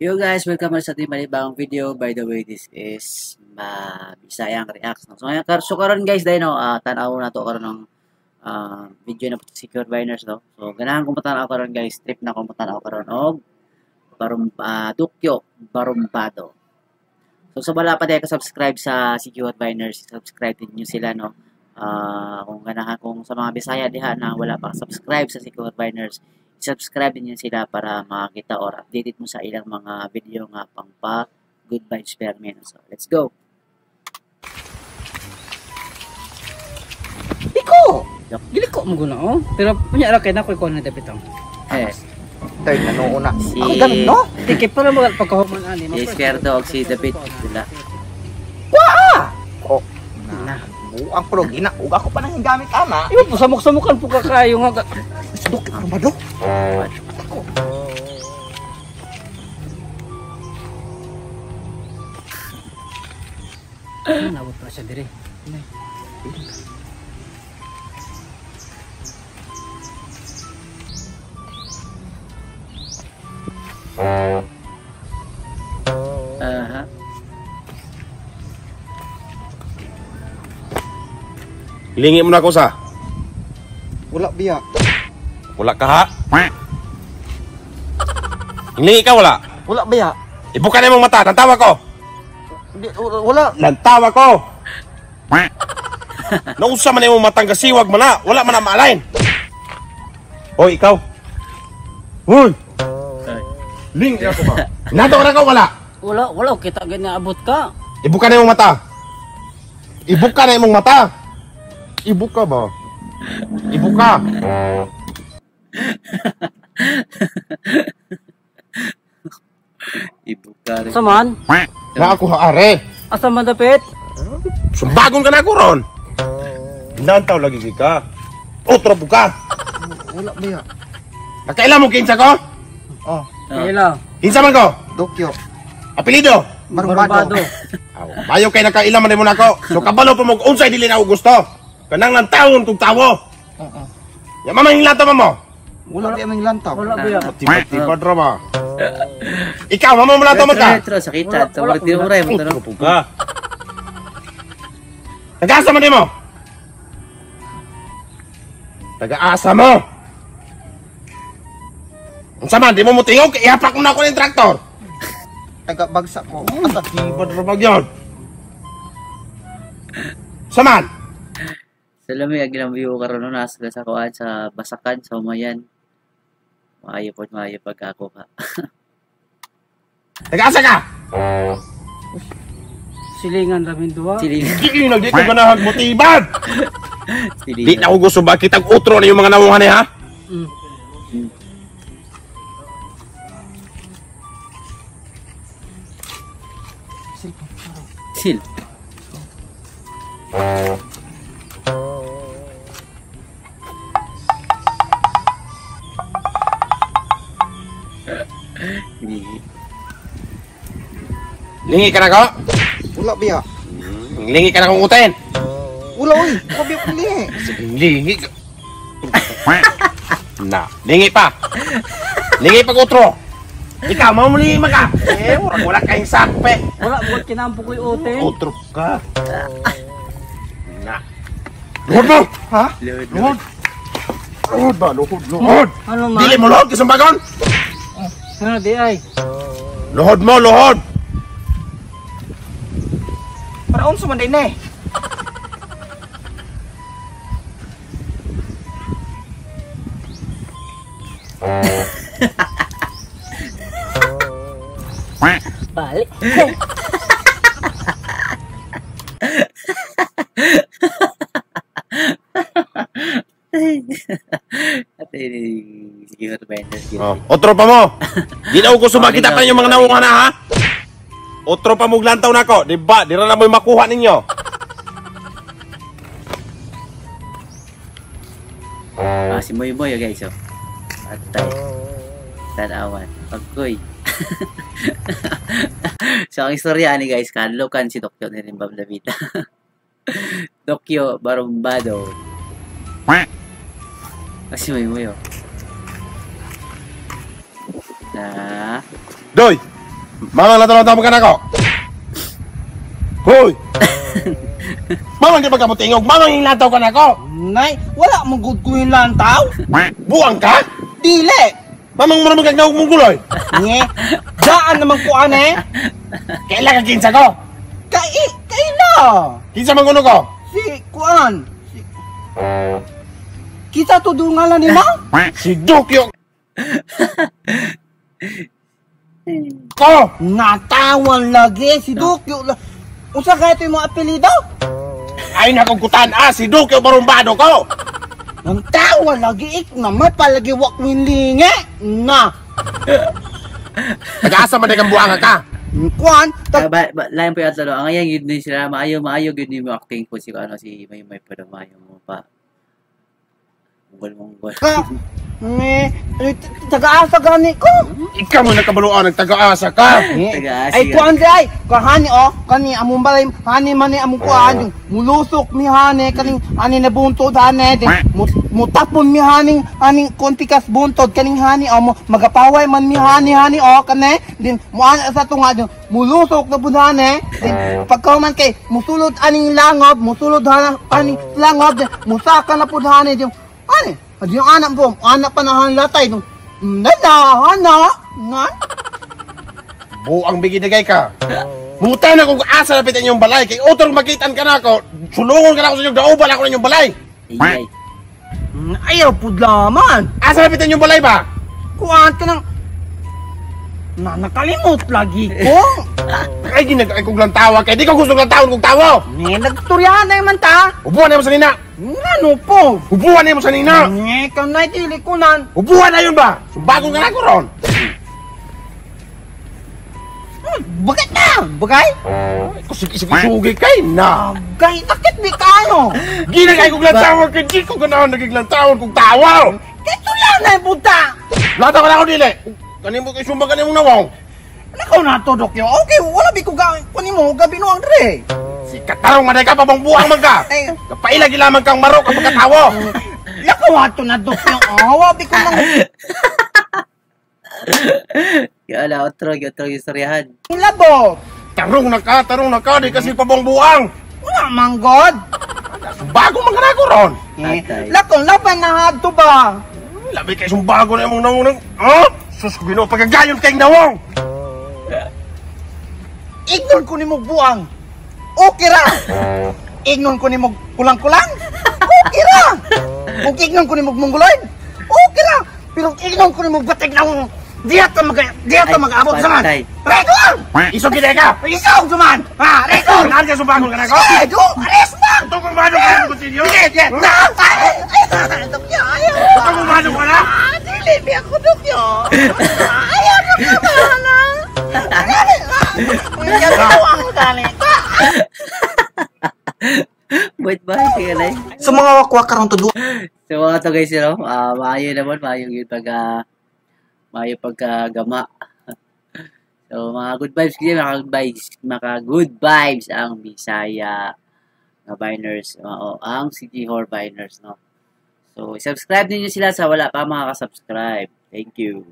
Yo guys, welcome sa ating panibagong video. By the way, this is Bisayang Reacts. No? So ngayon, so karon guys, dahil no, tan-aw na to karon ng video na Secure Biners, no. So ganahan ko tan-aw karon guys, trip na ko tan-aw karon og Dukyo Barumbado. So sa wala pa tayo ka-subscribe sa Secure Biners, subscribe din niyo sila, no. Kung ganahan kung sa mga Bisaya diha na wala pa subscribe sa Secure Biners, subscribe din yun sila para makakita or updated mo sa ilang mga video nga pang pa good vibes permen. So, let's go! Liko! Giliko mo guna, oh. Pero punya ra kay na koy kuan na dapit ang. Eh. Third na no una. Si ako gamit no? Di kay para mga pagkahuman ani. Si Esquerdo og si David sila. Wa! Oh. Na. Buang pro gina ug ako pa nang gamit ama. Ibo po samok-samokan po ka kayo nga. Dok armado. Ako. Nabot pa siya dire. Aha. Lingi mo na ako sa. Wala biya. Wala ka ha? Lingi ka wala? Wala biya. Ibuka na imong mata, nantawa ko. Di, wala. Nantawa ko. Nausa man imong matang kasiwag man na, wala man na maalain. Hoy, ikaw. Hoy. Lingi ako ba? Nato ka na ka wala? Wala, wala kita gani abot ka. Ibuka na imong mata. Ibuka na imong mata. Ibuka ba? Ibuka. Ibuka rin. Saman? Na ako are. Asa man dapit? Sumbagon ka na ako ron. Nantaw lagi ka. Otro buka. Wala biya. Nakaila mo kinsa ko? Oh. Kaila. Kinsa man ko? Dokyo. Apelyido? Barumbado. Aw, bayo kay nakaila man mo nako. So kabalo pa mo unsay dili na ako gusto. Kanang lantawon kog tawo. Oo. Ya mama yung lantaw mo. Wala biya mang lantaw. Wala biya. Tiba-tiba drama. Ikaw mama mo lantaw man ka. Retro sakita. Tawag di mo ray mo tanong. Ka. Tagaasa man nimo. Tagaasa mo. Unsa man di mo motingog kay ihapak mo na ako ning traktor. Taga bagsak ko. Tiba drama gyud. Saman. Sa lami ang ilang view karon no nasa sa kuan sa Basakan sa Umayan. Maayo pod maayo pagkakuha. Tagaasa ka. Silingan ramin duwa. Silingan. Di nagdi ko ganahag motiban. Silingan. Di na ko gusto ba kitag utro na yung mga nawungan ha? Mm. Sil. Lingi ka na ko? Wala biya. Lingi ka na kong utin. Wala oy, wala biya kong lingi. Sige, lingi ka. Na, lingi pa. Lingi pa utro. Ikaw, mamulingi man ka. Eh, wala kayong sakpe. Wala, buat kinampo ko'y utin. Utro ka. Na. Luhod mo! Ha? Luhod. Luhod ba? Luhod, luhod. Ano man? Dili mo luhod, kisumbagon. Ano di ay? Luhod mo, luhod. Para unsa man din eh. Balik. Ate, sige Oh, otro pa mo. Di na ko sumakita pa yung mga nawungan na ha. Otro pa mo glantaw nako, di ba? Di ra na mo'y makuha ninyo. Ah, si Moy Moy guys, oh. Atay. Tanawan. Pagkoy. So ang istorya ani guys, kanlokan si Dokyo ni Rimbam Davita. Dokyo Barumbado. Ah, si Moy Moy, oh. Na. Doy. Mamang lantaw-lantaw mo ka nako. Hoy! Mamang di ba ka motingog? Mamang inglantaw ka nako. Nay, wala mo gud ko yung lantaw. Buang ka? Dili. Mamang mo naman kag mong guloy. Nye, daan naman ko ane. Kaila ka kinsa ko? Kai, kaila. Kinsa man kuno ko? Si kuan. Si Kita to dungalan ni ma? Si Dukyo. Ko! Natawan lagi si Dukyo. Unsa kaya ito yung mga apelido? Ay na kong kutan ah, si Dukyo barumbado ko. Nang tawa lagi ik na may palagi wak winlingi. Na. Nag-asa man kang buanga ka. Kuan, Ah, ba, lain po yung ato, no? Ang ngayon yun din sila, maayo, maayo yun yung acting po si, ano, si May May pero maayo mo pa. Munggol, munggol. Ka, eh, taga-asa gani ko. Ikaw mo nakabaluan, nagtaga-asa ka. Eh, Taga-asa ay gani. kuan di ay, kahani oh, kani among balay, hani man ni among kuan, mulusok mi hani kaning ani na buntod hani, din, mutapon mi haning aning kontikas buntod kaning hani oh, mo, magapaway man mi hani hani oh kane, din muana sa tunga din, mulusok na pud hani, din pagka man kay musulod aning langob, musulod hana aning langob, din musaka na pud hani, din ani, adi yung anak po, anak pa na han latay, din, nana, hana, nga. Buang bigidagay ka. Muta na kung asa na pitan yung balay. Kay utol makitan ka na ako. Sulungon ka na ako sa inyong dauban ako na inyong balay. Ay, ay. Ayaw pud laman. Asa na pitan yung balay ba? Kuan ka ng... Na, nakalimot lagi ko. Ay, ginagay kong lang tawa. Kay di ko gusto lang tawon kong tawa. Ne, nagturyahan na man ta. Ubuan na mo sa nina. Ngano po? Ubuan na mo sa nina. Ne, kanay dili ko nan. Ubuan na yun ba? Sumbagong ka na ako ron. Bakit na? Bagay? Kusig-isig-sugi kay na. Bagay, sakit di kayo. Ginagay kong lang tawa. Kay di ko ganahan naging lang tawon kong tawa. Kay turyahan na yung puta. Lata ka na ako dili. Kanin mo kay sumba kanin mong nawong. Nakaw na to, Dokyo. Okay, wala bi ko ga... Kunin mo, gabi no ang dre. Si katarong maday ka, pabang buang man ka. Ay, Kapailagi lamang kang marok ang pagkatawo. lakaw ato na, Dokyo. Oh, wala bi ko nang Kaya otro, otro yung istoryahan. labot. Tarong na ka, di kasi pabang buang. Wala man, God. Sumbago man ka na ako ron. Eh, Atay. lakong laban na hadto ba? Labi kay sumbago na imong nawong ng... Oh? Sus ko Ginoo, pagkagayon kay nawong. Ignon ko nimo buang. Okay ra. Ignon ko nimo kulang-kulang. Okay ra. Kung ignon ko nimo mongoloid. Okay ra. Pero ignon ko nimo batig na diya ta mag diya ta Ay, mag-abot sa man. patay. Rekor! Isog gid ka. Isaw duman. Ha, rekor. Naan ka sumbago ka na ako? Eh, do, alis na. Tungkol mano ka na kutsilyo? Sige, sige. Na, ay, ay, Dokyo, ayaw. Tungkol mano ka na? Ah, dili, bi ako, Dokyo. Ayaw, Dokyo, na. Ayaw, ang dali. Wait ba? Sige lang. Sa mga wakwak karon to. So mga to guys, you know, maayo naman, maayo yun pag, maayo pagkagama. So mga good vibes kasi, mga good vibes ang Bisaya nga Biners, oo, ang City Hall Biners, no. So subscribe niyo sila sa wala pa mga ka-subscribe. Thank you.